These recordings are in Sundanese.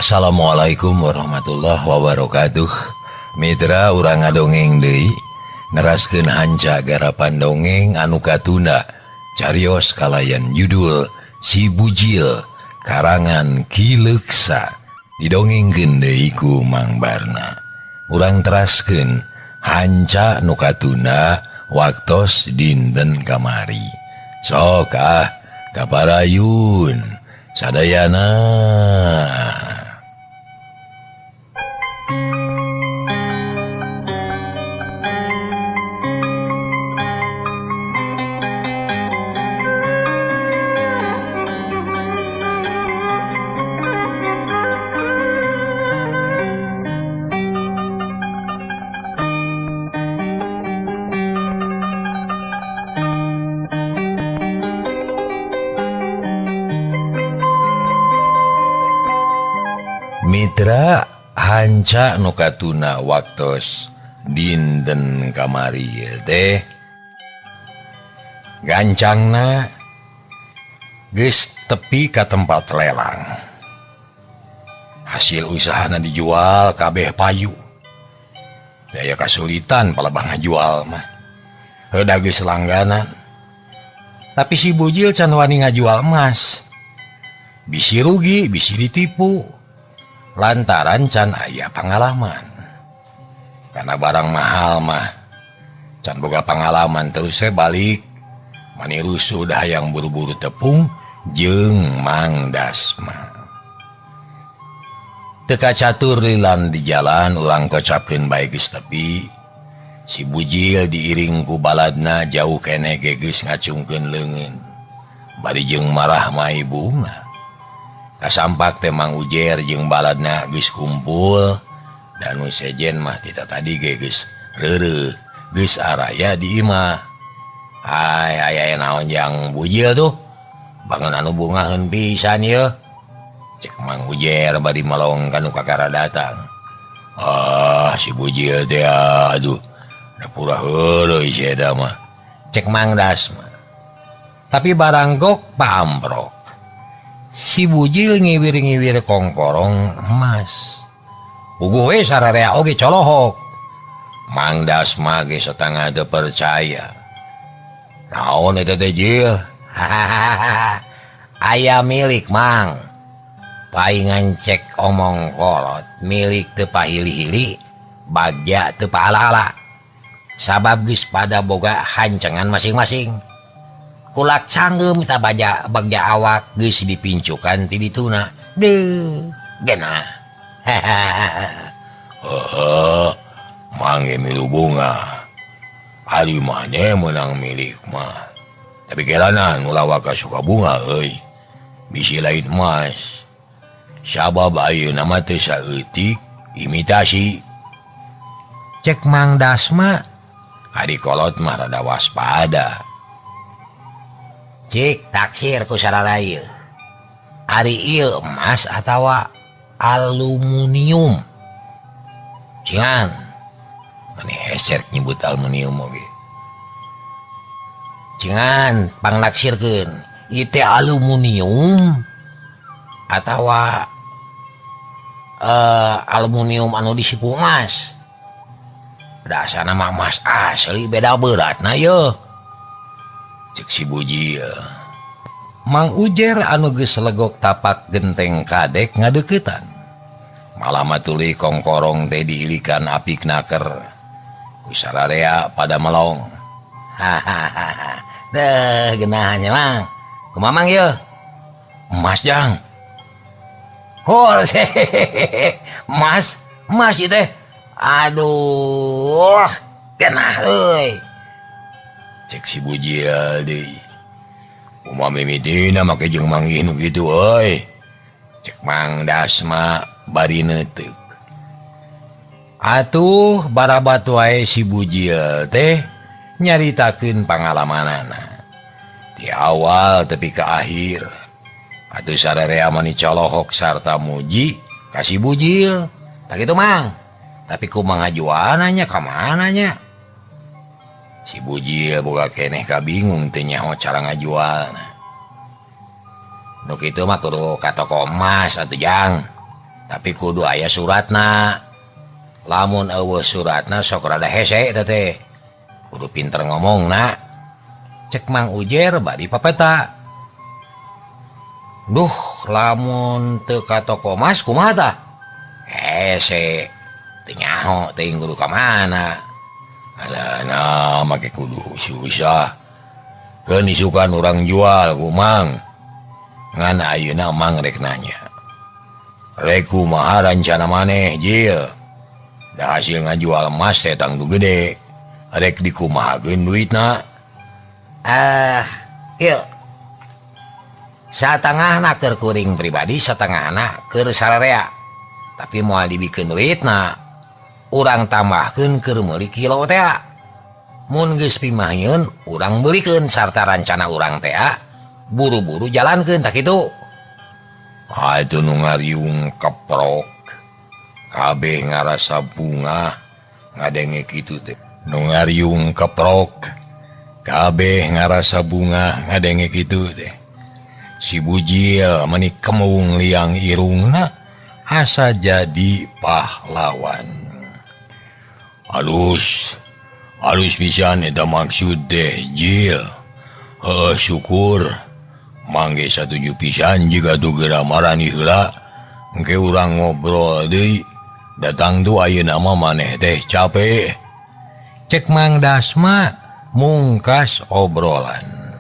Assalamualaikum warahmatullahi wabarakatuh. Mitra urang ngadongeng deui neraskeun hanca garapan dongeng anu katunda carios kalayan judul Si Bujil karangan Ki Leuksa didongengkeun deui ku Mang Barna. Urang teraskeun hanca nu katunda waktos dinten kamari. Sok ah kaparayun sadayana. Mitra hanca nu katuna waktos dinten kamari teh gancangna geus tepi ka tempat lelang. Hasil usahana dijual kabeh payu. Daya kasulitan palebah ngajual mah. Heuda geus langganan. Tapi si Bujil can wani ngajual emas. Bisi rugi, bisi ditipu. Lantaran can aya pengalaman. Karena barang mahal mah can boga pengalaman terus saya balik maniru sudah yang buru-buru tepung jeung Mang Dasma. Teu kacatur lilan di jalan urang kocapkeun bae geus tepi. Si Bujil diiring ku baladna jauh keneh ge geus ngacungkeun leungeun. Bari jeung marah mai bunga. Kasampak teh Mang Ujer jeung baladna geus kumpul dan nu sejen mah tita tadi ge geus reureuh geus araya di imah. Hai aya naon jang Bujil tuh bangun anu bungaheun pisan yeuh. Cek Mang Ujer bari melong ka nu kakara datang. Ah si Bujil teh aduh da pura heureuy si eta mah. Cek Mang Dasma. Tapi baranggok pamprok. Si Bujil ngiwir-ngiwir kongkorong emas. Puguh we sararea oge colohok. Mang Dasma ge setengah teu percaya. Naon eta teh Jil? Aya milik Mang. Paingan cek omong kolot, milik teu pahili-hili, bagja teu paala-ala. Sabab geus pada boga hancengan masing-masing. Kulak canggeum ta baja bagja awak geus dipincukan ti dituna. Deuh, genah. Heeh, Mang ge milu bunga. Ari maneh meunang milik mah. Tapi gelanan ulah waka suka bunga euy. Bisi lain emas. Sabab ayeuna mah teu saeutik imitasi. Cek Mang Dasma, ari kolot mah rada waspada. Cik taksir ku sarana ieu. Ari ieu emas atawa aluminium. Jangan maneh heser nyebut aluminium oge. Jangan pangnaksirkeun ieu teh aluminium atawa aluminium anu disipu emas. Dasarna mah emas asli beda beratna yeuh. Cek si Bujil. Mang Ujer anu geus legok tapak genteng kadek ngadeuketan. Malah matuli kongkorong teh diilikan apik naker. Ku sararea pada melong. Hahaha. Deuh geunahnya Mang. Kumaha Mang yeuh? Emas jang. Hol emas, emas ieu teh. Aduh, genah euy. Cek si Bujil deui. Kumaha mimitina make jeung manggih nu kitu euy. Cek Mang Dasma bari neuteuk. Atuh barabat wae si Bujil teh nyaritakeun pangalamanana. Di awal tepi ka akhir. Atuh sararea mani colohok sarta muji ka si Bujil. Tak kitu Mang. Tapi kumaha ngajualna ka mana nya? Si Bujil boga keneh kabingung teu nyaho cara ngajualna. Nu kitu mah kudu ka toko emas atuh jang. Tapi kudu aya suratna. Lamun eueuh suratna sok rada hese eta teh. Kudu pinter ngomongna. Cek Mang Ujer bari papeta. Duh, lamun teu ka toko emas kumaha tah? Hese, teu nyaho teuing kudu ka mana. Alah nah make kudu susah. Keun isukan urang jual ku Mang. Ngan ayeuna Mang rek nanya. Rek kumaha rancana maneh, Jil? Da hasil ngajual emas teh tangtu gede. Rek dikumahakeun duitna? Ah, ieu. Satengahna keur kuring pribadi, satengahna keur sararea. Tapi moal dibikeun duitna. Urang tambahkeun keur meuli kilo teh. Mun geus pimahyun, urang beulikeun sarta rancana urang teh buru-buru jalankeun tah kitu. Ah itu nu ngariung keprok. Kabeh ngarasa bungah ngadenge kitu teh. Nu ngariung keprok. Kabeh ngarasa bungah ngadenge kitu teh. Si Bujil meni kemung liang irungna asa jadi pahlawan. Alus, alus pisan eta maksud teh Jil. Heuh syukur. Mangge satuju pisan jiga tuh geura marani heula. Engke urang ngobrol deui. Datang tuh ayeuna mah maneh teh capek. Cek Mang Dasma mungkas obrolan.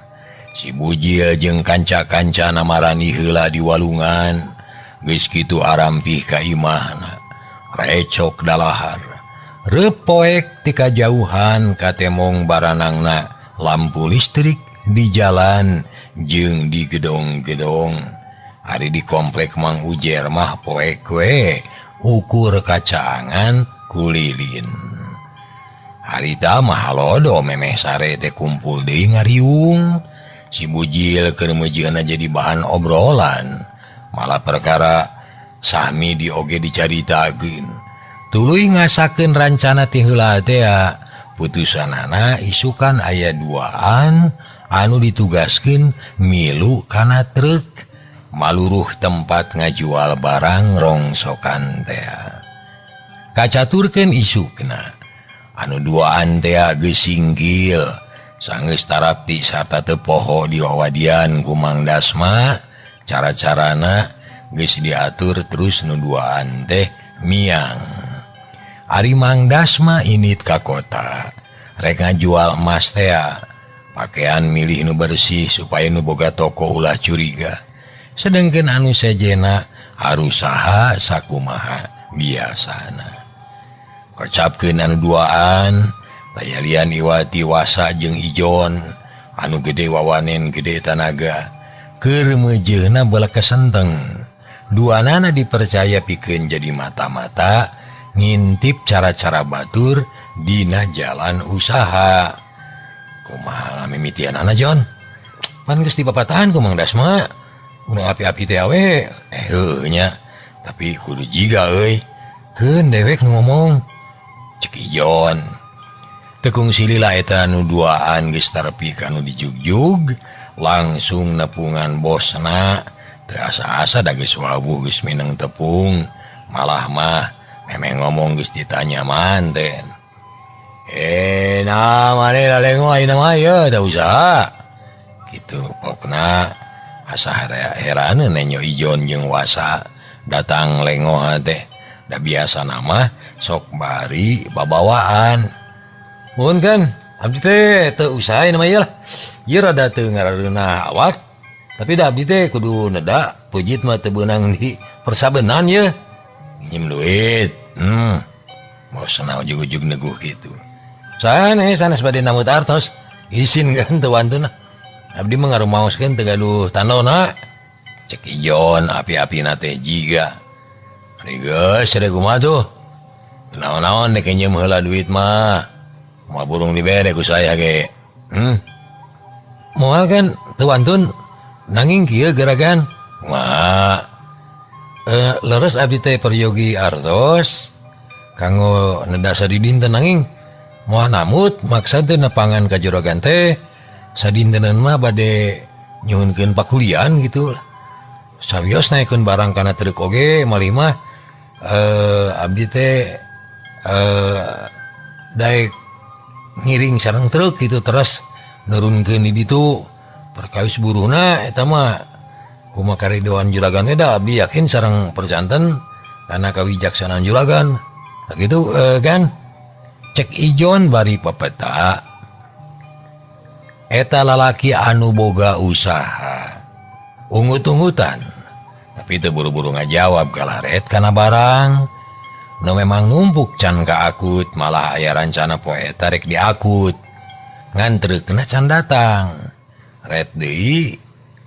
Si Bujil jeung kanca-kancana marani heula di walungan. Geus kitu arampih ka imahna. Recok dalahar. Repoek ti kajauhan katemong baranangna lampu listrik di jalan jeung di gedong-gedong. Ari di komplek Mang Ujer mah poek we ukur kacaangan kulilin. Harita mah halodo memeh sare teh kumpul deui ngariung. Si Bujil keur meujeuhna jadi bahan obrolan. Malah perkara sahmi dioge dicaritakeun. Tuluy ngasakeun rancana ti heula teh. Putusanana isukan aya duaan anu ditugaskeun milu kana truk maluruh tempat ngajual barang rongsokan teh. Kacaturkeun isukna. Anu duaan teh geus singgil. Sanggeus tarapti sarta teu poho diwawadian ku Mang Dasma, cara-carana geus diatur terus nu duaan teh miang. Ari Mang Dasma init ka kota, rek ngajual emas teh. Pakaian milih nu bersih supaya nu boga toko ulah curiga. Sedengkeun anu sejena arusaha sakumaha biasana. Kocapkeun anu duaan, layalian Iwati Wasa jeung Ijon anu gede wawanen gede tanaga. Keur meujeuhna belah kesenteng. Duanana dipercaya pikeun jadi mata-mata ngintip cara-cara batur dina jalan usaha. Kumaha mimitianana Jon? Pan geus dipapatahan ku Mang Dasma. Urang api-api teh we. Heuh nya. Tapi kudu jiga euy. Keun dewek nu ngomong. Cek Ijon. Tekung silila eta nu duaan geus tarepi ka nu dijugjug, langsung nepungan bosna. Teu asa-asa da geus wawuh geus mineng tepung, malah mah memeh ngomong geus ditanya manten. Nah maneh lalengo ayeuna mah ieu teu usaha. Kitu pokna asa heraneun nenyo Ijon jeung Wasa datang lengoh teh. Da biasana mah sok bari babawaan. Mun kan abdi teh teu usaha ieu mah ieu lah. Ieu rada teu ngarareunah awak. Tapi da abdi teh kudu neda peujeut mah teu beunang di persabenan ye. Nyim duit. Bosna ujug-ujug neguh kitu. Sanes sanes bade namut artos. Isin kan teu wantun. Abdi mah ngarumaoskeun teu gaduh tandona. Cek Ijon api-apina teh jiga. Ari geus rek kumaha tuh. Naon-naon dek nyeum heula duit mah. Moal burung dibere ku saya ge. Moal kan teu wantun nanging kieu gerakan. Wah. Leres abdi teh peryogi artos kanggo neda sadidinten nanging moal namut maksad teh nepangan ka juragan teh sadintenan mah bade nyuhunkeun pakulian gitu lah. Sawios naikeun barang kana truk oge malih mah Abdi teh daek ngiring sareng truk gitu terus nurunkeun di ditu perkawis buruhna eta mah kumaha karidoan juragan we da abdi yakin sareng percanten karena kawijaksanaan juragan. Nah, gitu kan cek Ijon bari pepeta eta lalaki anu boga usaha ungut-ungutan tapi teu buru-buru ngajawab kalaret kana barang nu memang numpuk can kaakut malah aya rancana poe tarik diakut ngan treukna can datang ret deui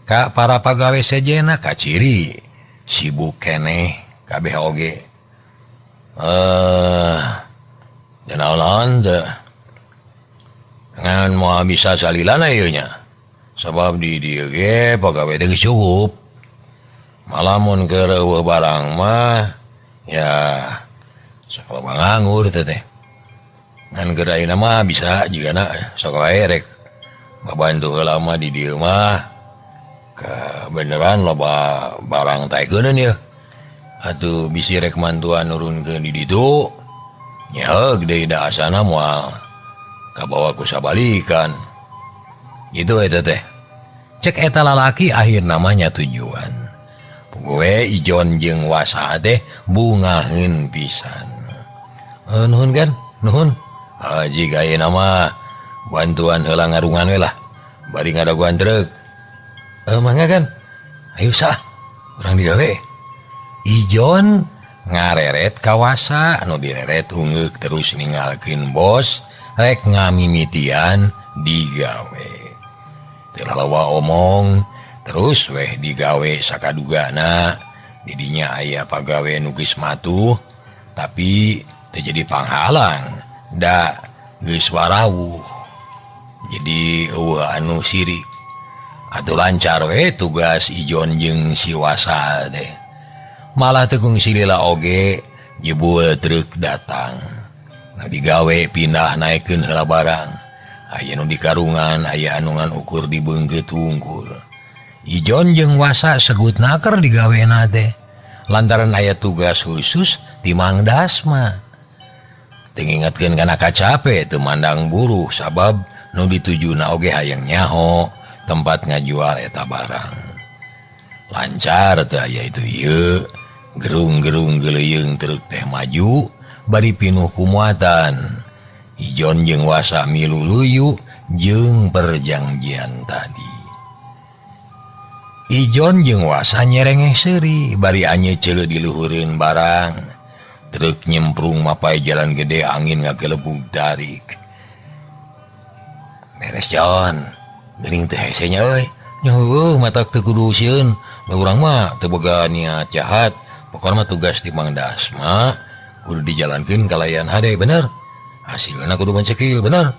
ka para pagawe sejena kaciri sibuk keneh kabeh oge naon teu ngan moal bisa salilana ieu nya sabab di dieu ge pagawe teh geus cukup malah mun keur eueuh barang mah ya sakola nganggur teh teh ngan keur ayeuna mah bisa jigana sok wae rek babantu heula mah di dieu mah kebeneran loba barang taekeuneun ieu atuh bisi rek mantuan nurunkeun di ditu nyeeg deui da asana moal kabawa ku sabalikan gitu eta teh cek eta lalaki akhir namanya tujuan gue Ijon jeung Wasa teh bungaheun pisan nuhun kan nuhun haji ayeuna mah bantuan heula ngarungan we lah bari ngadaguan truk mangga kan ayo sah urang digawe. Ijon ngareret kawasa anu direret ungeuk terus ninggalkeun bos rek ngamimitian digawe teu lalawa omong terus weh digawe sakadugana didinya aya pagawe nu geus matuh tapi teu jadi panghalang da geus warawuh jadi eueuh anu sirik atuh lancar we tugas Ijon jeung si Wasa teh malah teu kungsi lila oge jebul truk datang nah digawe pindah naikeun heula barang aya nu di karungan aya anu ngan ukur di beungkeut wungkul. Ijon jeung Wasa segut naker digawena teh lantaran aya tugas khusus di Mang Dasma teu ngingetkeun kana kacape teu mandang buruh sabab nu ditujuna oge hayang nyaho tempat ngajual eta barang lancar teh aya itu ieu gerung-gerung geleyeung truk teh maju bari pinuh ku muatan. Ijon jeung Wasa milu luyu jeung perjanjian tadi. Ijon jeung Wasa nyerengeh seuri bari anye ceuleuh diluhureun barang. Truk nyemprung mapai jalan gede angin ngagelebug tarik. Beres Jon, geuning teu hese nya euy. Nya heueuh matak teu kudu sieun. Da urang mah teu boga niat jahat. Pokona mah tugas di Mang Dasma kudu dijalankeun kalayan hade bener. Hasilna kudu mencekil bener.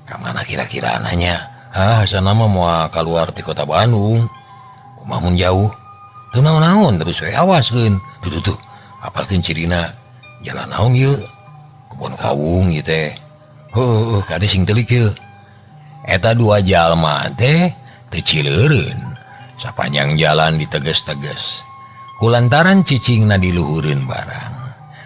Ka mana kira-kira nanya? Ah, sana mah moal kaluar ti kota Bandung. Kumaha mun jauh? Teu naon-naon terus we awaskeun. Tuh tuh tuh. Apalkeun cirina jalan naon ieu? Kebon kawung ieu teh. Heuh, kade sing telik ieu. Eta dua jalma teh teu cileureun. Sapanjang jalan diteges-teges. Kulantaran cicingna diluhureun barang.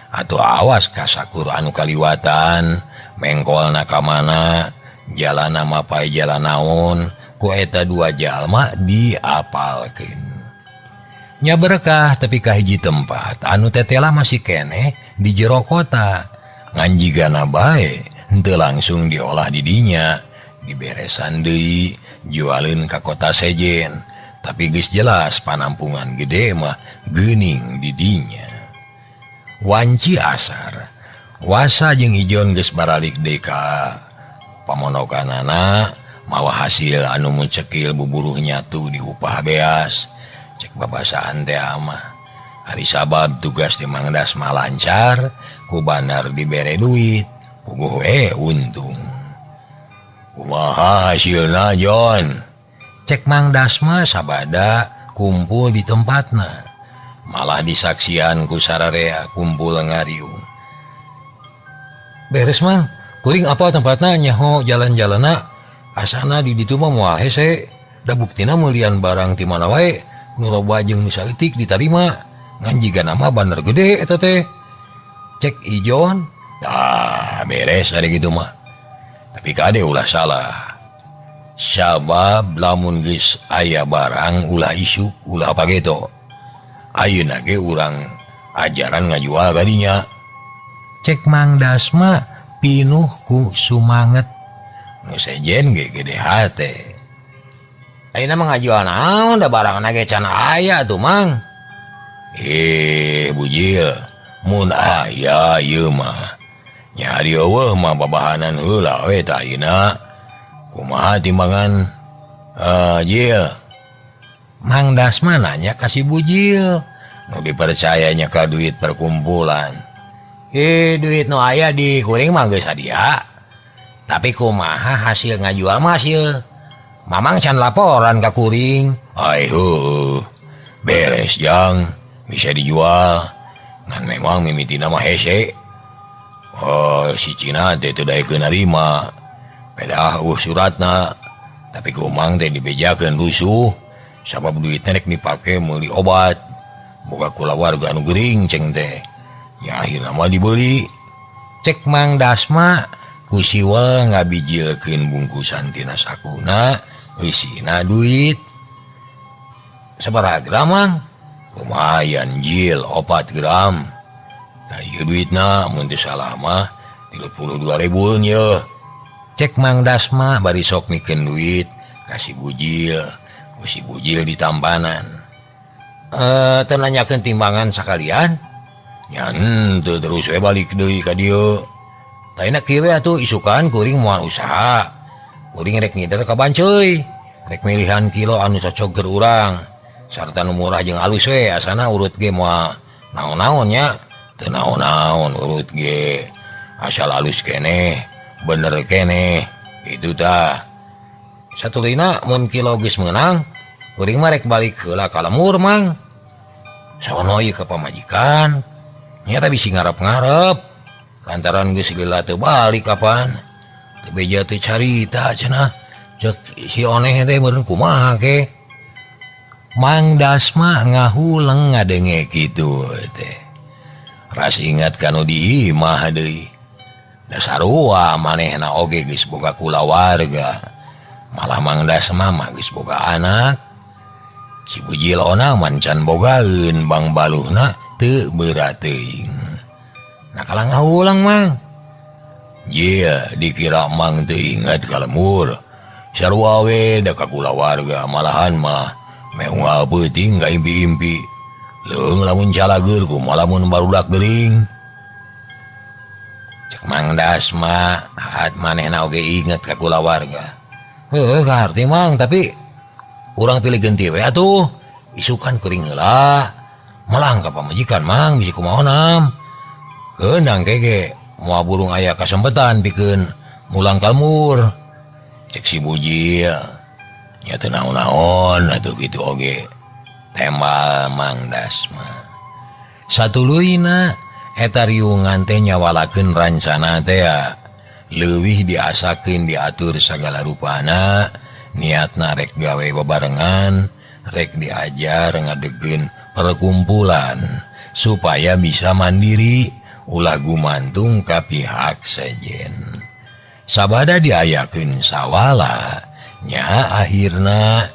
Atuh awas kasakur anu kaliwatan, mengkolna ka mana, jalana mapai jalan naon, ku eta dua jalma diapalkeun. Nya berkah tapi ka hiji tempat anu tetela masih keneh di jero kota. Ngan jigana bae henteu langsung diolah di dinya, diberesan deui, jualeun ka kota sejen. Tapi geus jelas panampungan gede mah geuning di dinya. Wanci asar Wasa jeung Ijon geus baralik deui ka pamonokanana mawa hasil anu mucekil buburuh nyatu diupah beas cek babasaan teh mah. Hari sabab tugas di Mang Dasma lancar ku bandar dibere duit puguh we untung. Kumaha hasilna Jon? Cek Mang Dasma sabada kumpul di tempatna. Malah disaksian ku sararea kumpul ngariung. Beres Mang, kuring apa tempatna nyaho jalan-jalana asana di ditu mah moal hese. Da buktina meulian barang ti mana wae nu loba jeung nu saeutik ditarima. Ngan jiga nama bandar gede eta teh. Cek Ijon, dah beres ari kitu mah. Tapi kade ulah salah. Sabab lamun geus aya barang ulah isu, ulah pageto. Ayeuna ge urang ajaran ngajual kadinya. Cek Mang Dasma pinuh ku sumanget. Nu sejen ge gede hate. Ayeuna mah ngajual naon da barangna ge can aya tuh Mang. Bujil, mun aya ieu mah. Nyari eueuh mah babahanan heula we tah ayeuna. Kumaha timbangan Jil? Mang Dasma nanya ka si Bujil. Nu dipercayanya ka duit perkumpulan. Duit nu aya di kuring mah geus sadia. Tapi kumaha hasil ngajual mah hasil. Mamang can laporan ka kuring. Ai heuh. Beres jang, bisa dijual. Ngan memang mimitina mah hese. Oh, si Cina teh teu daekeun narima. Pedah eueuh suratna. Tapi kumang teh dibejakeun rusuh. Sabab duitna rek dipake meuli obat. Boga kulawarga anu gering ceng teh. Ya akhirna mah dibeli. Cek Mang Dasma ku siwel ngabijilkeun bungkusan tina sakuna eusina duit. Sabaraha gram Mang? Lumayan jil 4 gram. Nah ieu duitna mun teu salah mah 32.000 ye. Cek Mang Dasma bari sok mikeun duit ka si Bujil. Ku si Bujil ditampanan. Teu nanyakeun timbangan sakalian. Nya henteu terus we balik deui ka dieu. Taina kieu we atuh isukan kuring moal usaha. Kuring rek ngider ka Banceuy. Rek milihan kilo anu cocok keur urang. Sarta nu murah jeung alus we asana urut ge moal naon-naon nya. Teu naon-naon urut ge. Asal alus keneh, bener keneh. Kitu tah. Satuluyna mun kilo geus meunang, kuring mah rek balik heula ka lemur Mang. Sono ieu ka pamajikan. Nyata bisi ngarep-ngarep. Lantaran geus lila teu balik kapan. Teu beja teu carita cenah. Cek si oneh teh meureun kumaha ke. Mang Dasma ngahuleng ngadenge kitu teh. Ras ingat kanu di imah deui. Dasarua manehna oge geus boga kulawarga. Malah Mang Dasma mah geus boga anak. Si Bujil ona man can bogaeun bang baluhna teu berat teuing. Nah kalah ngahuleng Mang. Jil dikira Mang teu ingat ka lemur. Sarua we da ka kulawarga malahan mah meh unggal peuting ka impi-impi. Leung lamun calageur kumaha lamun barudak gering. Cek Mang Dasma hat manehna oge inget ka kulawarga. Heuh kaharti Mang tapi urang pilih genti we atuh. Isukan kuring heula. Malang ka pamajikan Mang bisi kumaha nam. Keunang kege moal burung aya kasempetan pikeun mulang kalmur. Cek si Bujil. Nya teu naon-naon atuh kitu oge. Tembal Mang Dasma. Satuluyna eta riungan teh nyawalakeun rancana teh leuwih diasakeun diatur sagala rupana, niatna rek gawe bebarengan, rek diajar ngadegeun perkumpulan supaya bisa mandiri ulah gumantung ka pihak sejen. Sabada diayakeun sawala nya akhirna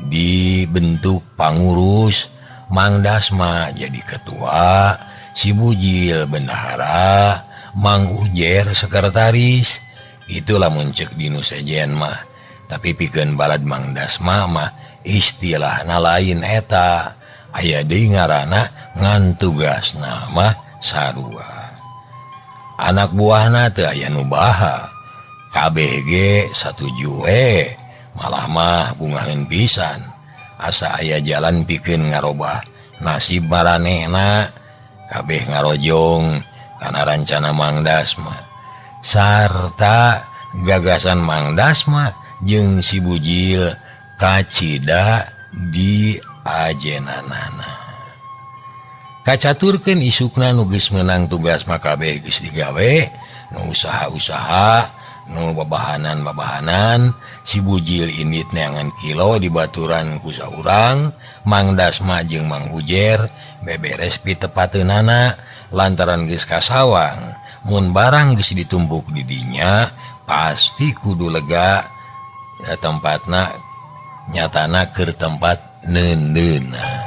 dibentuk pangurus, Mang Dasma jadi ketua, si Bujil bendahara, Mang Ujer sekretaris. Itulah mun ceuk dinu sejen mah. Tapi pikeun balad Mang Dasma mah istilahna lain eta. Aya deui ngaranna ngan tugasna mah sarua. Anak buahna teu aya nu baha. Kabeh ge satuju we. Malah mah bungaheun pisan. Asa aya jalan pikeun ngarobah nasib maranehna. Kabeh ngarojong kana rancana Mang Dasma. Sarta gagasan Mang Dasma jeung si Bujil kacida di ajenanana. Kacaturkeun isukna nu geus meunang tugas mah kabeh geus digawe, nu usaha-usaha, Nu babahanan-babahanan si Bujil indit neangan kilo di baturan ku saurang Mang Dasma jeung Mang Ujer beberes pitepateunana lantaran geus kasawang mun barang geus ditumpuk di dinya pasti kudu lega tempatna nyatana keur tempat neundeunna.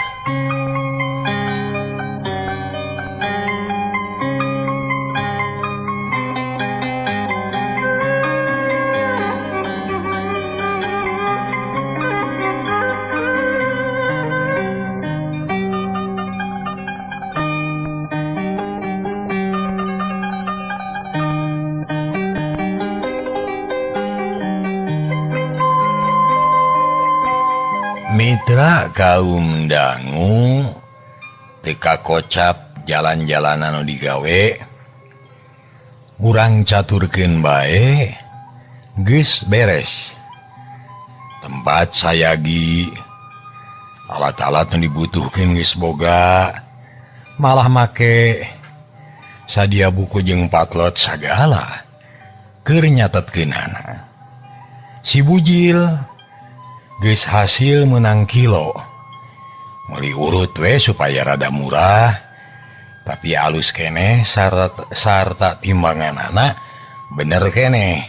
Mitra kaum dangu teka kocap jalan-jalanan anu digawe urang caturkeun bae geus beres tempat sayagi alat-alat nu dibutuhkeun geus boga malah make sadia buku jeung patlot sagala keur nyatetkeunana si Bujil geus hasil menang kilo meuli urut we supaya rada murah tapi alus keneh sarta timbanganana bener keneh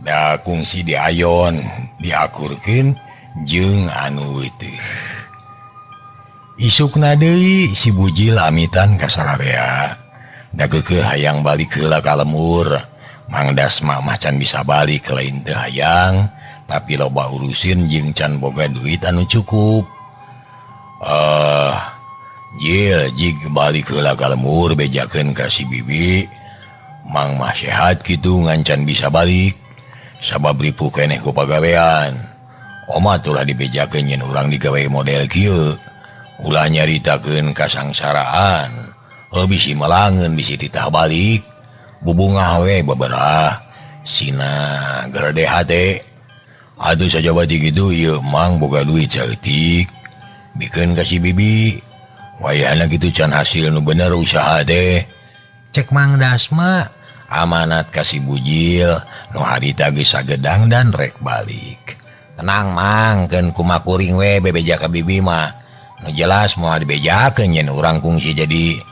da kungsi diayon diakurkeun jeung anu weuteung. Isukna deui si Bujil amitan ka sararea da keukeuh hayang balik heula ka lembur. Mang Dasma mah can bisa balik lain teu hayang tapi loba urusin jeung can boga duit anu cukup. Jil jig balik heula ka lembur bejakeun ka si bibi. Mang mah sehat kitu ngan can bisa balik sabab ripuh keneh ku pagawean. Oma tulah dibejakeun yen urang digawe model kieu. Ulah nyaritakeun kasangsaraan. Heuh bisi melangeun bisi titah balik. Bubungah we beberah sina gerde hate. Aduh saja bati gitu ieu mang boga duit saeutik bikeun ka si bibi wayahna kitu can hasil nu bener usaha teh. Cek Mang Dasma amanat ka si Bujil nu harita geus sagedang dan rek balik. Tenang mang keun kumakuring we bebeja ka bibi mah nu jelas moal dibejakeun yen urang kungsi jadi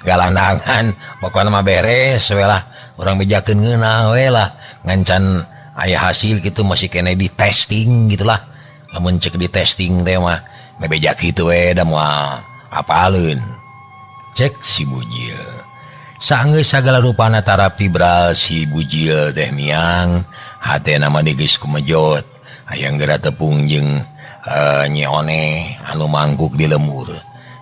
galandangan pokona mah beres we lah urang bejakeun ngeunah we lah ngan can aya hasil gitu masih kene di testing gitulah. Lamun cek di testing teh mah bebeja kitu we da moal apaleun. Cek si Bujil. Saenggeus sagala rupana tarap tibral si Bujil teh miang hatena mah geus kumejot hayang geura tepung jeung nyeone anu mangkuk di lemur.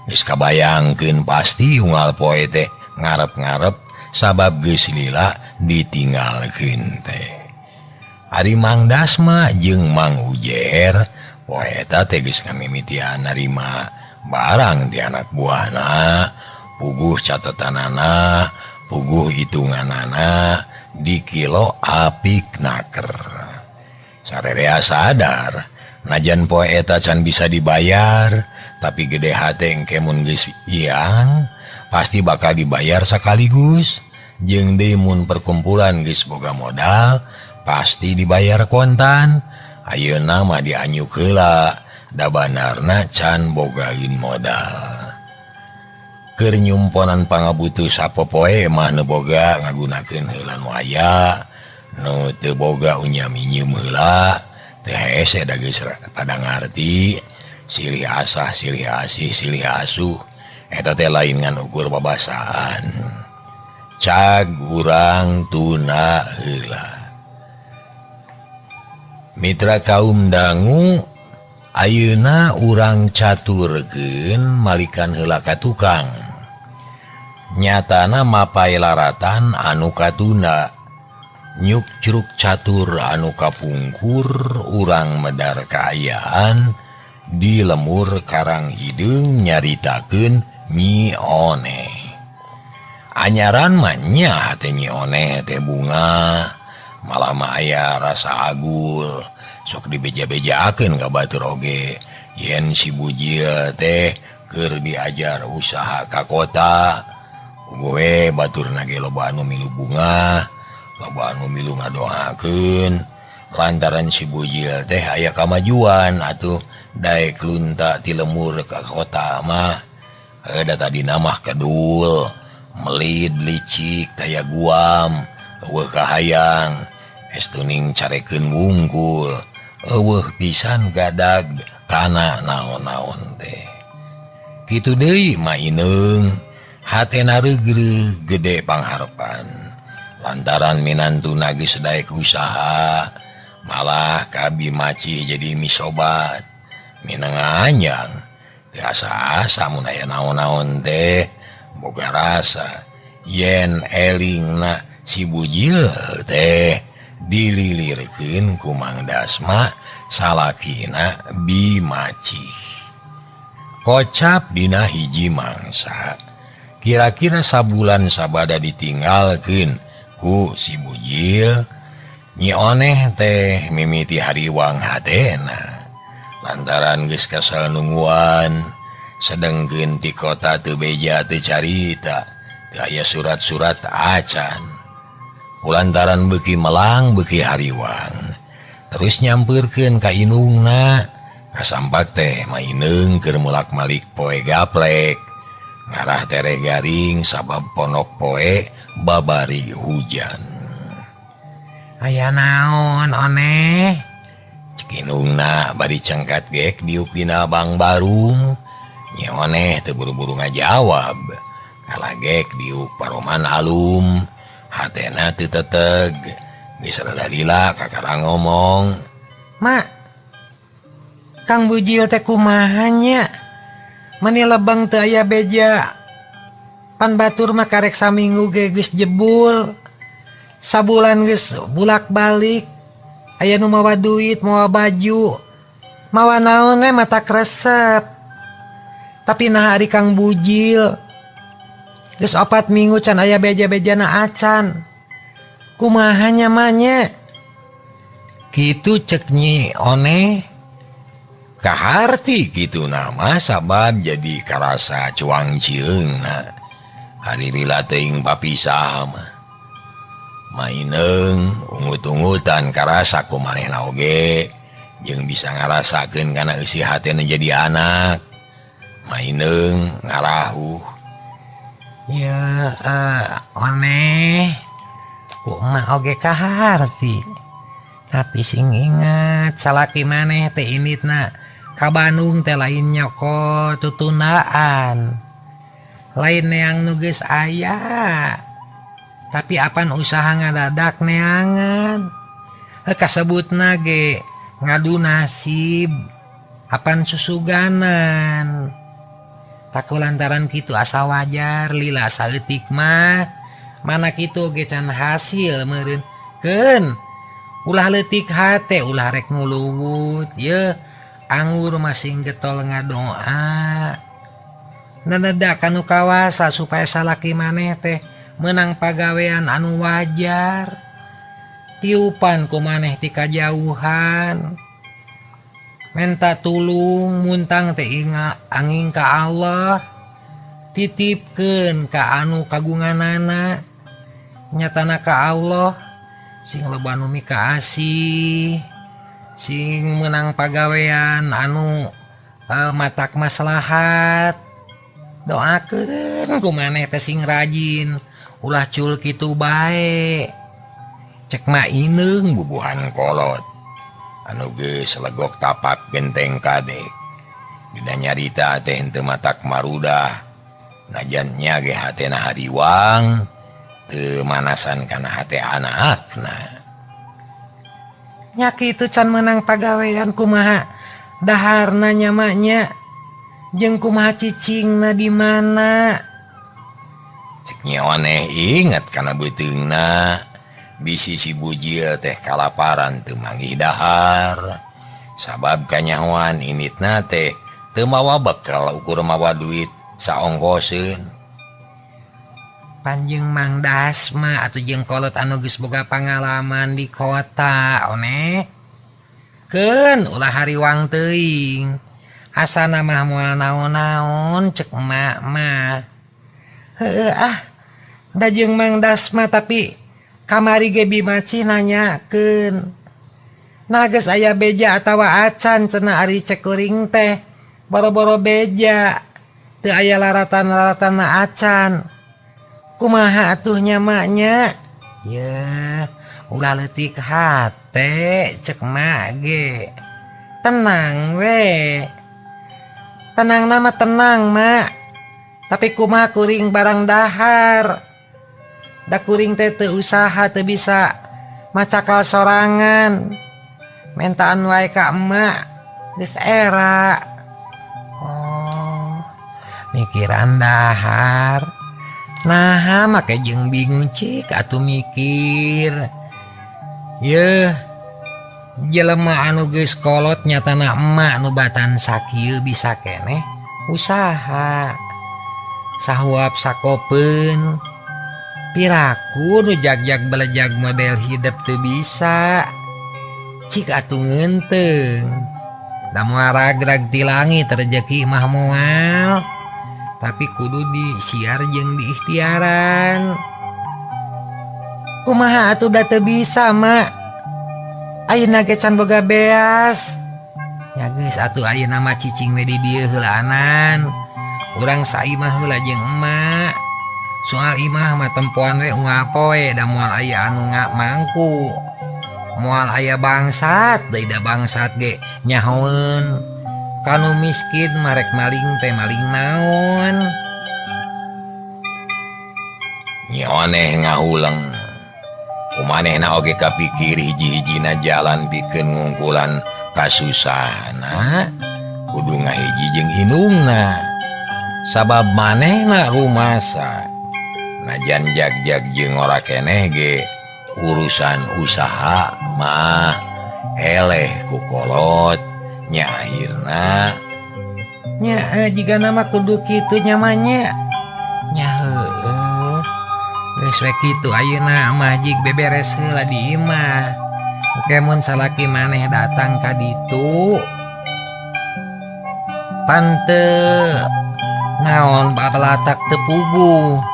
Geus kabayangkeun pasti unggal poe teh ngarep-ngarep sabab geus lila ditinggalkeun teh. Ari Mang Dasma jeung Mang Ujer poe eta teh geus ngamimitian narima barang ti anak buahna, puguh catetanana, puguh hitunganana di kilo apik naker. Sarerea sadar najan poe eta can bisa dibayar, tapi gede hate engke mun geus iang pasti bakal dibayar sekaligus. Jeung deui mun perkumpulan geus boga modal pasti dibayar kontan. Ayeuna mah dianyuk heula da banarna can bogain modal. Keur nyumponan pangabutuh sapopoe mah nu boga ngagunakeun heula nu aya, nu teu boga unya minjem heula teh hese da geus pada ngarti silih asah silih asih silih asuh eta teh lain ngan ukur babasaan. Cag urang tuna heula. Mitra kaum dangu ayeuna urang caturkeun malikan heula ka tukang. Nyatana mapay laratan anu katunda nyuk curug catur anu kapungkur urang medar kaayaan di lemur Karang Hideung nyaritakeun Nyi Oneh. Anyaran mah nya teh Nyi Oneh teh bunga malah mah aya rasa agul sok dibeja-bejakeun ka batur oge yen si Bujil teh keur diajar usaha ka kota gue baturna ge loba anu milu bunga Loba anu milu ngadoakeun lantaran si Bujil teh aya kamajuan atuh daek lunta ti lemur ka kota mah. Da tadina mah kedul, melid licik taya guam, eueuh kahayang, estuning carekeun wungkul, eueuh pisan gadag kana naon-naon teh. Kitu deui Ma Ineng, hatena reugreug gede pangharepan. Lantaran minantuna geus daek usaha, malah kabi maci jadi misobat. Mineng anjang asa-asa mun aya naon-naon teh boga rasa yen elingna si Bujil teh dililirkeun ku Mang Dasma salakina Bimaci. Kocap dina hiji mangsa kira-kira sabulan sabada ditinggalkeun ku si Bujil, Nyi Oneh teh mimiti hariwang hatena. Lantaran geus kesel nungguan, sedengkeun ti kota teu beja teu carita, teu aya surat-surat acan. Kulantaran beuki melang beuki hariwang, terus nyampeurkeun ka indungna, kasampak teh Ma Ineng keur mulak-malik poe gaplek, ngarah tere garing sabab ponok poe babari hujan. Aya naon Oneh? Cek indungna bari cengkat gek diuk dina bang barung. Nyi Oneh teu buru-buru ngajawab. Kalagek diuk paroman alum, hatena teu teteg. Geus rada lila kakara ngomong. Mak, Kang Bujil teh kumaha nya? Mani lebeng teu aya beja. Pan batur mah karek saminggu ge geus jebul. Sabulan geus bulak-balik. Aya nu mawa duit, mawa baju, mawa naon we mata kresep. Tapi nah ari Kang Bujil geus 4 minggu can aya beja-bejana acan. Kumaha nya mah nya? Kitu cek Nyi Oneh. Kaharti kitu nama sabab jadi karasa cuang cieungna. Hari lila teuing papisah mah. Ma Ineng ungut-ungutan karasa ku manehna oge jeung bisa ngarasakeun kana eusi hatena jadi anak. Ma Ineng ngarahuh. Ya, Oneh, ku emak oge kaharti. Tapi sing ingat salaki maneh teh inditna ka Bandung teh lain nyoko tutundaan. Lain neang nu geus aya. Tapi apan usaha ngadadak neangan. Kasebutna ge ngadu nasib apan susuganan. Taku lantaran kitu asa wajar lila saeutik mah. Mana kitu ge can hasil meureun. Keun ulah leutik hate ulah rek nguluwut ye anggur masing getol ngadoa. Nenedak kanu kawasa supaya salaki maneh teh menang pagawean anu wajar. Tiupan ku maneh ti kajauhan. Menta tulung muntang teh inga angin ka Allah. Titipkeun ka anu kagunganana. Nyatana ka Allah sing loba nu mikaasih, sing menang pagawean anu matak maslahat. Doakeun ku maneh teh sing rajin ulah cul kitu bae. Cek Ma Ineng bubuhan kolot anu geus legok tapak genteng kadek. Dina nyarita teh henteu matak marudah. Najan nya ge hatena hariwang teu manasan kana hate anakna. Nya kitu can meunang pagawean kumaha daharna nya mak nya. Jeung kumaha cicingna di mana? Cek Nyi Oneh inget kana beuteungna. Bisi si Bujil teh kalaparan teu manggih dahar. Sabab kanyahoan initna teh teu mawa bekal ukur mawa duit saongkoseun. Panjeng Mang Dasma atuh jeung kolot anu geus boga pangalaman di kota Oneh. Keun ulah hariwang teuing. Asana mah moal naon-naon cek emak mah. Heueuh ah, da jeung Mang Dasma tapi Kamari ge Bimaci nanyakeun. Nah geus aya beja atawa acan cenah ari cek kuring teh. Boro-boro beja teu aya laratan-laratanna acan. Kumaha atuh nya maknya? Yeuh, ulah leutik hate cek mak ge. Tenang we. Tenang nama tenang mak. Tapi kumaha kuring barang dahar. Da kuring teh teu usaha teu bisa macakal sorangan. Mentaan wae ka emak geus era. Oh, mikiran dahar. Naha make jeung bingung cik atuh mikir. Yeuh, jelema anu geus kolot nyatana emak nu batan sakieu bisa keneh usaha. Sahuap sakopeun. Piraku nu jag-jag belejag model hidup teu bisa. Cik atuh ngeunteung. Da moal ragrag ti langit rejeki mah moal. Tapi kudu disiar jeung diikhtiaran. Kumaha atuh da teu bisa mak. Ayeuna ge can boga beas. Ya geus atuh ayeuna mah cicing we di dieu heulaanan. Urang saimah heula jeung emak. Soal imah mah tempoan we unggal poe da moal aya anu mangku. Moal aya bangsat, deui da bangsat ge nyahoeun. Kanu miskin marek maling teh maling naon. Nyi Oneh ngahuleng. Kumanehna oge kapikir hiji-hijina jalan pikeun ngungkulan kasusahna kudu ngahiji jeung indungna. Sabab manehna rumasa. Najan jag-jag jeung ora keneh ge urusan usaha mah eleh ku kolot nya akhirna nya jiga nama kudu kitu nyamanya nya heueuh geus we kitu ayeuna mah jig beberes heula di imah. Oke mun salaki maneh datang ka ditu pante naon babalatak teu puguh.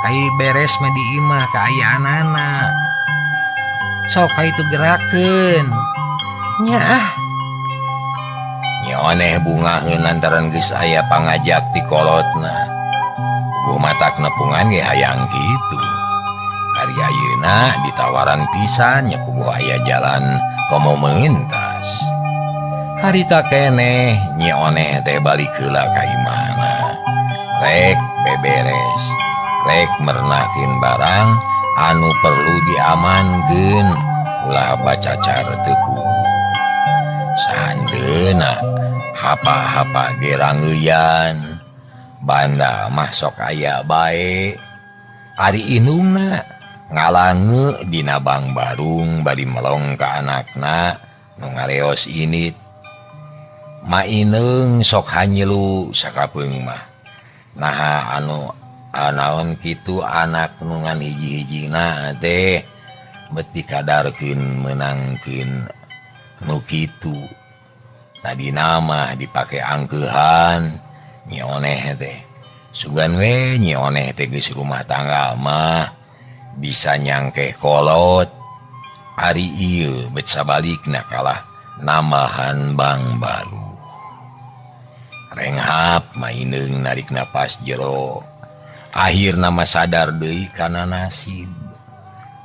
Ai beres mah di imah kaayaanana. Sok ka itu gerakeun. Nya ah. Nyi Oneh bungaheun lantaran geus aya pangajak ti kolotna. Puguh matak nepungan ge hayang kitu. Ari ayeuna ditawaran pisan nya puguh aya jalan komo meuntas. Harita keneh Nyi Oneh teh balik heula ka imahna. Rek beberes. Rek mernakin barang anu perlu diamankeun ulah bacacar teu puguh. Sahandeuna hapa-hapa ge rangeuyan. Banda mah sok aya bae. Ari indungna ngalange dina bang barung bari melong ka anakna nu ngareos init. Maineung sok hanyilu sakapeung mah. Naha anu naon kitu anak nu ngan hiji-hijina teh bet dikadarkeun meunangkeun nu kitu. Tadi nama dipake angkeuhan Nyi Oneh teh. Sugan we Nyi Oneh teh geus rumah tangga mah bisa nyangkeh kolot. Ari ieu bet sabalikna kalah nambahan bang baru. Renghap maineung narik napas jero. Akhirna mah sadar deui kana nasib.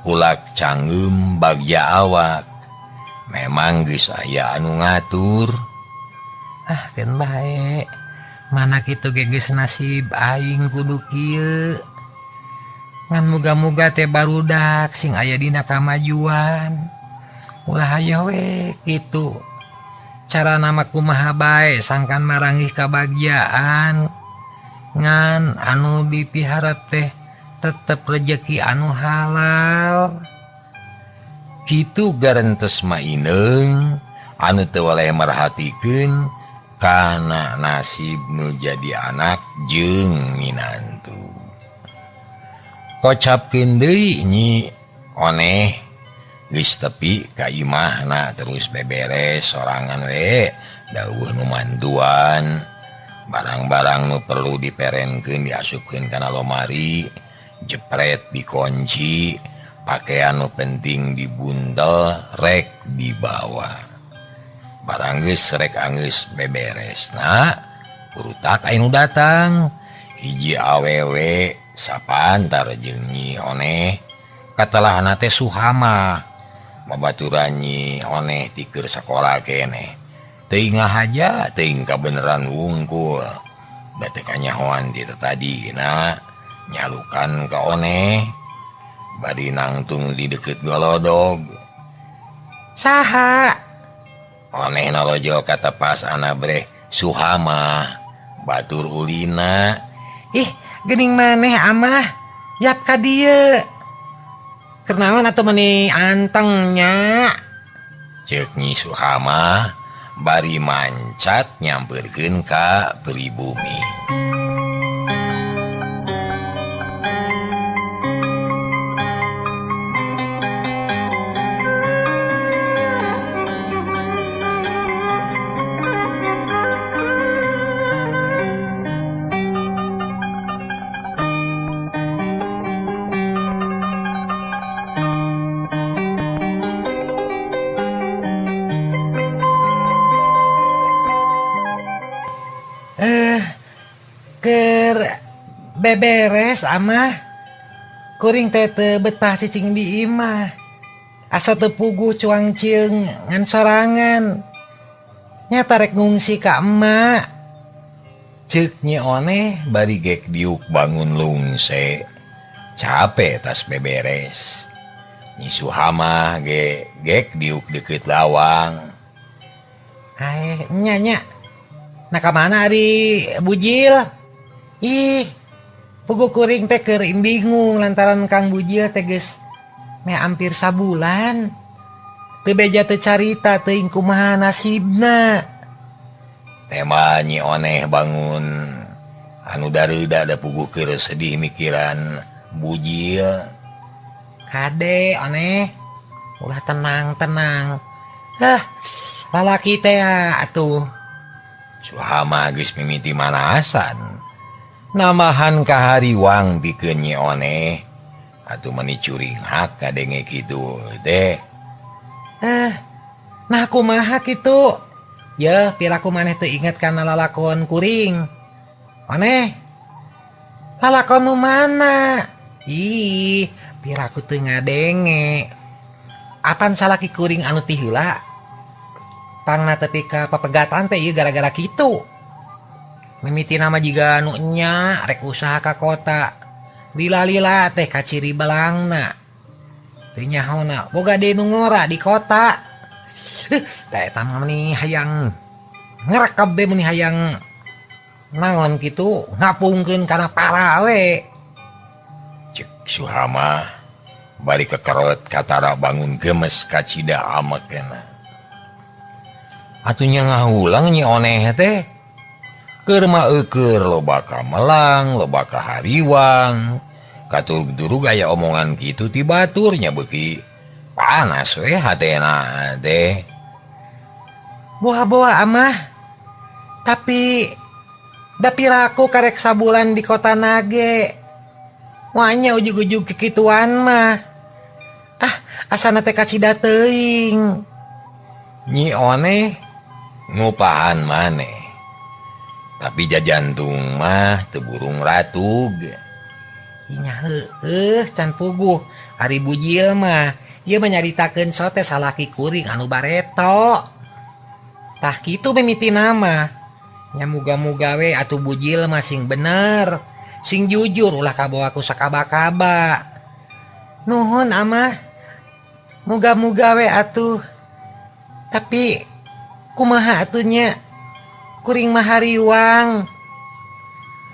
Kulak canggeum bagja awak. Memang geus aya anu ngatur. Ah keun bae. Mana kitu ge geus nasib aing kudu kieu. Ngan muga-muga teh barudak sing aya dina kamajuan. Ulah aya we kitu. Cara nama kumaha bae sangkan maranggih kabagjaan. Ngan anu dipiharep teh tetep rejeki anu halal. Kitu garentes maineung anu teu waleh merhatikeun kana nasib nu jadi anak jeung minantu. Kocapkeun deui Nyi Oneh geus tepi ka imahna terus beberes sorangan we dawuh nu mantuan. Barang-barang nu perlu diperenkeun diasupkeun kana lomari, jepret dikunci, Pakaian nu penting dibuntel rek dibawa. Barang geus rek anggeus beberesna, kurutak anu datang. Hiji awewe sapantar jeung Nyi Oneh. Katelahna teh Suhama. Babaturan Nyi Oneh ti keur sakola keneh. Teuing ngahaja teuing kabeneran wungkul. Da teu kanyahoan ti tadina nyalukan ka Oneh. Bari nangtung di deukeut golodog. Saha? Oneh nalojol katepas anabreh Suhama. Batur ulina. Ih, geuning maneh amah. Yap ka dieu. Kenaon atuh meuni anteng nya? Ceuk Nyi Suhama bari mancat nyamperkeun ka pribumi. Beberes amah kuring teh teu betah cicing di imah asa teu puguh cuang cieung ngan sorangan nyata rek ngungsi ka emak. Ceuk Nyi Oneh bari gek diuk bangun lungse capek tas beberes. Nyi Suhama ge gek diuk deukeut lawang. Aeh nya nya nah ka mana ari Bujil? Ih, puguh kuring teh keur bingung lantaran Kang Bujil teh geus meh hampir sabulan teu beja teu carita teuing kumaha nasibna. Tema Nyi Oneh bangun anu dareuda da puguh keur sedih mikiran Bujil. Kade Oneh ulah tenang-tenang. Hah, lalaki teh atuh. Suhama geus mimiti manasan. Namahan kahariwang pikeun Nyi Oneh atuh meuni curinghak kadenge kitu teh. Nah kumaha kitu? Yeuh, piraku maneh teu inget kana lalakon kuring. Oneh, lalakon nu mana? Ih, piraku teu ngadenge. Apan salaki kuring anu ti heula? Pangna tepi ka papegatan teh ieu gara-gara kitu. Mimiti nama jiga anu nya rek usaha ka kota. Lila-lila teh kaciri belangna. Teu nyahona boga deui nu ngora di kota. Teh eta mah meuni hayang ngerekeb be meuni hayang naon kitu ngapungkeun kana para we. Ceuk Suhama bari kekerot katara bangun gemes kacida amekna. Atuh nya ngahulang Nyi Oneh teh. Keur mah eueur loba ka melang, loba ka hariwang. Katurug-turug aya omongan kitu ti batur nya beuki panas we hatena teh. Boa-boa amah. Tapi da piraku karek sabulan di kota nage. Wanya ujug-ujug kikituan mah. Ah, asana teh kacida teuing. Nyi Oneh ngupahan maneh. Tapi jajantung mah teu burung ratug. Nya heueuh can puguh ari Bujil mah ieu mah nyaritakeun sote salaki kuring anu bareto. Tah kitu mimiti nama. Nya muga-muga we atuh Bujil mah sing bener, sing jujur ulah kabawa ku sakaba-kaba. Nuhun amah. Muga-muga we atuh. Tapi kumaha atuh nya? Kuring mah hariwang.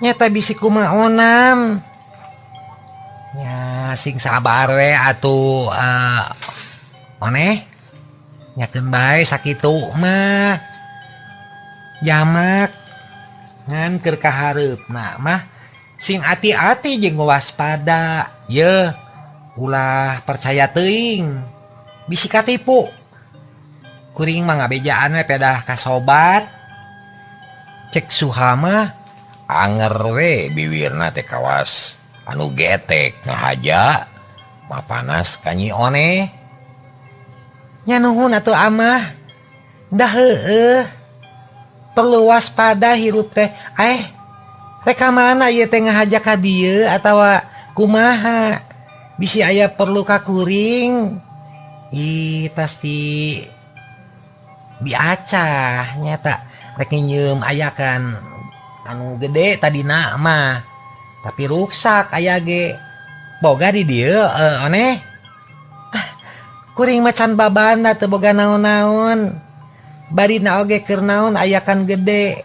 Nyata bisi kumaha onam. Nya sing sabar we atuh Oneh. Nyakeun bae sakitu mah. Jamak ngan keur kahareupna mah sing ati-ati jeung waspada. Yeuh, ulah percaya teuing. Bisi katipu. Kuring mah ngabejaan we pedah ka sobat. Cek Suhama anger we biwirna teh kawas anu getek ngahaja Mapanas ka Nyi Oneh. Nya nuhun atuh amah. Dah heueuh. Perlu waspada hirup teh. Rek ka mana ieu teh ngahaja ka dieu atawa kumaha? Bisi aya perlu ka kuring. Ih, pasti biacah nyata rek nginjeum ayakan anu gede tadina mah. Tapi ruksak aya ge. Boga di dieu aneh. Kuring macan babanda teu boga naon-naon. Barina oge keur naon ayakan gede.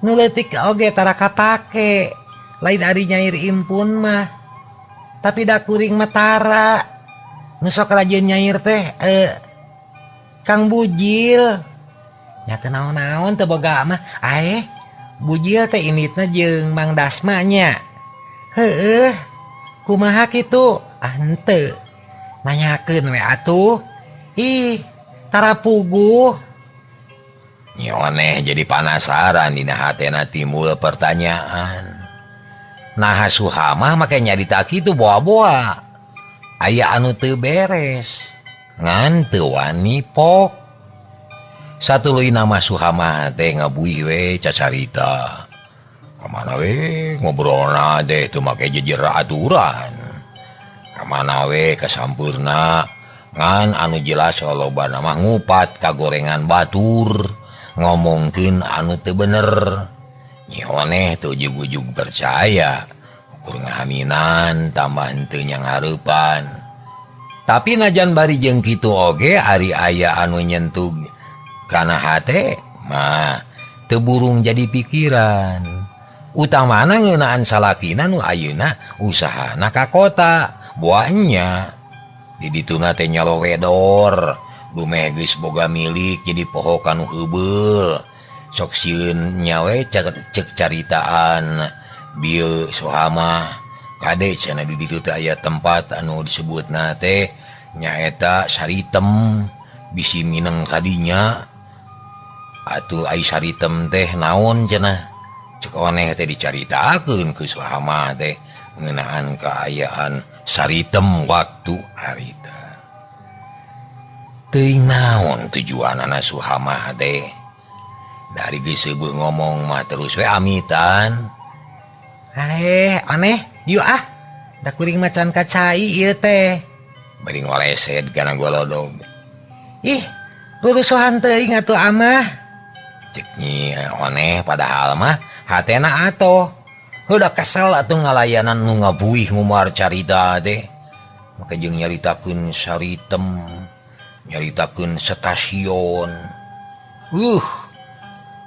Nu leutik oge tara kapake. Lain ari nyair impun mah. Tapi da kuring mah tara. Nu sok rajin nyair teh Kang Bujil. Nya teu naon-naon teu boga mah. Bujil teh inditna jeung Mang Dasma nya. Heueuh. Kumaha kitu? Ah henteu. Nanyakeun we atuh. Ih, tara puguh. Nyi Oneh jadi panasaran dina hatena timbul pertanyaan. Naha Suhamah make nyarita kitu boa-boa. Aya anu teu beres. Ngan teu wani pok. Satuluy nama Suhamah teh ngabuih we cacarita. Kamana we ngobrolna teh teu make jejer aturan. Kamana we kasampurna ngan anu jelas lobana mah ngupat kagorengan batur ngomongkeun anu teu bener. Nyi Oneh teu ujug-ujug percaya. Ukur ngahaminan tambah henteu nyangareupan. Tapi najan bari jeung kitu oge ari aya anu nyentuh kana hate mah teu burung jadi pikiran. Utamana ngeunaan salakina nu ayeuna usahana ka kota. Buahnya di dituna teh nyalowedor dumeh geus boga milik jadi poho kanu heubeul. Sok sieun nyawe cek caritaan bieu Suhamah kade cenah di ditu teh aya tempat anu disebutna teh nyaeta Saritem bisi mineng kadinya. Atuh ai Saritem teh naon cenah cek Oneh teh dicaritakeun ku Suhamah teh ngeunaan kaayaan Saritem waktu harita. Teuing naon tujuanana Suhamah teh. Dari geus seubeut ngomong mah terus we amitan. Aneh, yuk ah. Da kuring macan kacai ieu teh. Bari ngoleset kana golodog. Ih, rurusuhan teuing atuh amah. Cek Nyi Oneh padahal mah hatena atoh. Heuda kesel atuh ngalayanan nu ngabuih ngumar carita teh. Maka jeung nyaritakeun Saritem, nyaritakeun stasiun.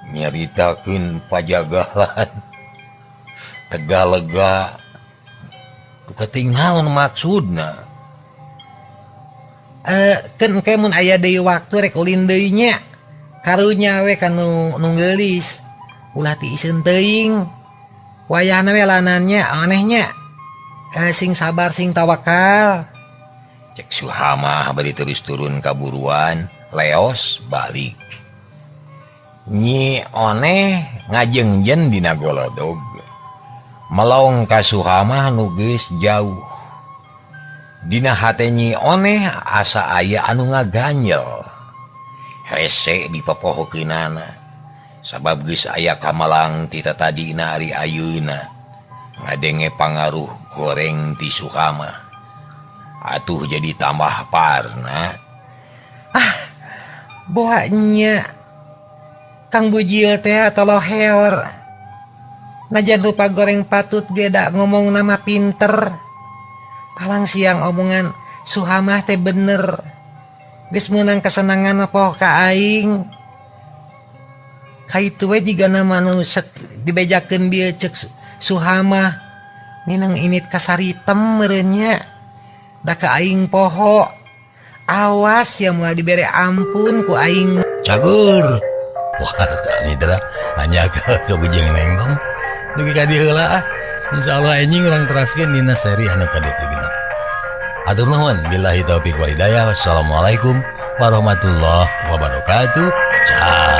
Nyaritakeun pajagalan. Tegalega. Keting naon maksudna? Keun engke mun aya deui waktu rek ulin deui nya. Karunya we kanu nu geulis. Ulah tiiseun teuing. Wayahna we lanannya anehnya. Sing sabar sing tawakal. Cek Suhamah bari terus turun kaburuan, leos balik. Nyi Oneh ngajengjen dina golodog. Melong ka Suhamah nu geus jauh. Dina hate Nyi Oneh asa aya anu ngaganjel. Hese dipopohokeunana. Sabab geus aya kamalang ti tatadina ari ayeuna. Ngadenge pangaruh goreng ti Suhamah. Atuh jadi tambah parna. Ah, boanya Kang Bujil teh toloheor. Najan rupa goreng patut ge da ngomong nama pinter. Palang siang omongan Suhamah teh bener. Geus meunang kesenangan poho ka aing. Kaitu we jiga nama nu dibejakeun bieu ceuk Suhamah. Minang init ka Saritem meureun nya. Da ka aing poho. Awas ya moal dibere ampun ku aing. Cagur. Wah, ini adalah hanya ke bujeng nenggong. Dugi ka dieu heula ah. Insyaallah anjing urang teraskeun dina seri anu ka-26. Atur nuhun, billahi taufiq wal hidayah. Wassalamualaikum warahmatullahi wabarakatuh. Ciao.